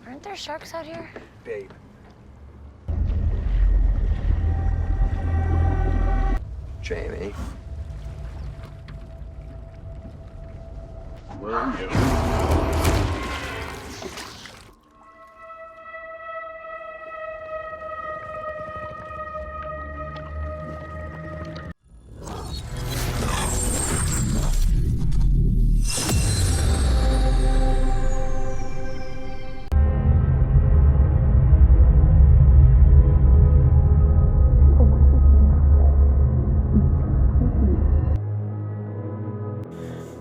Aren't there sharks out here? Babe. Jamie. Where are you?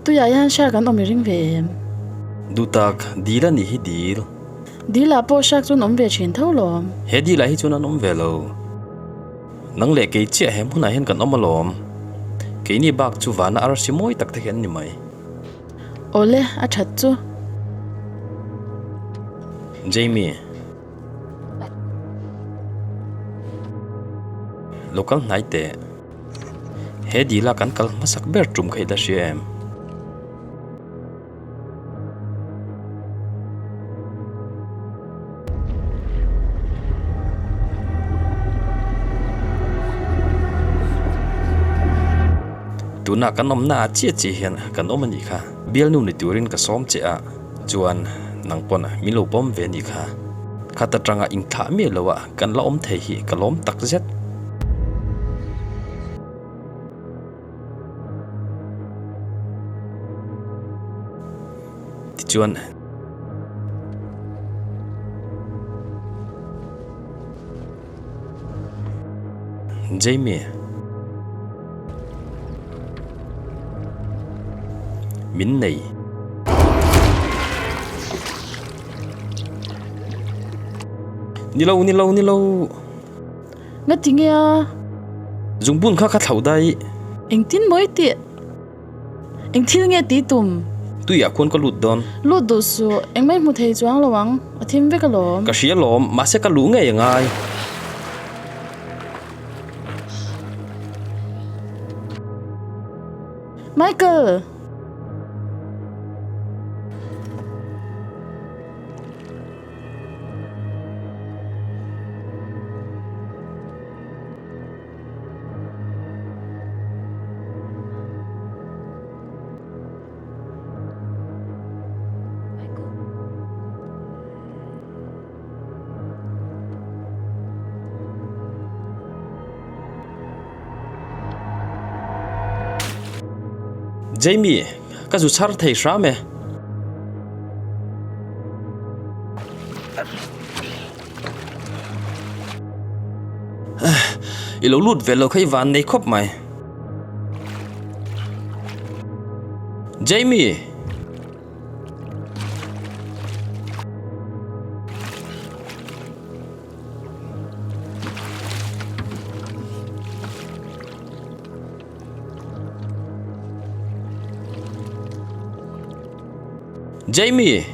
Tuiah hian shark an awm i ring ve em? Duhtak, dil a nih hi dil. Dil ah pawh shark chu an awm ve thin tho lawm. He dil ah hi chuan an awm ve lo. Nang leh kei chiah he hmunah hian kan awm alawm. Keini bak chu vana arsi mawi tak te hi an ni mai. Awle, a that chu. Jamie. Lo kal hnai teh. He dila kan kal hmasak ber tum kha i la hria em? Tuna kan awmna ah chiah chiah hian kan awm a nih kha. Bialnu ni turin ka sawm che a, chuan nang pawn min lo pawm ve a nih kha. Khat atanga inthlah miah lo a kan la awm thei hi ka lawm tak zet. Tichuan, Jamie, min nei. Ni lo, ni lo, ni lo. Nga ti nge a? Zungbun kha ka thlauh daih. Engtin maw i tih? Eng thil nge tih tum? Tuiah khuan ka lut dawn. Lut duh suh, engmah i hmu thei chuang lo ang, a thim vek alawm. Ka hria alawm, mahse ka luh ngei a ngai. Michael! Jamie, ka zu chhar thei hram e. I lo lut ve lo kha i van nei khawp mai. Jamie! Jamie!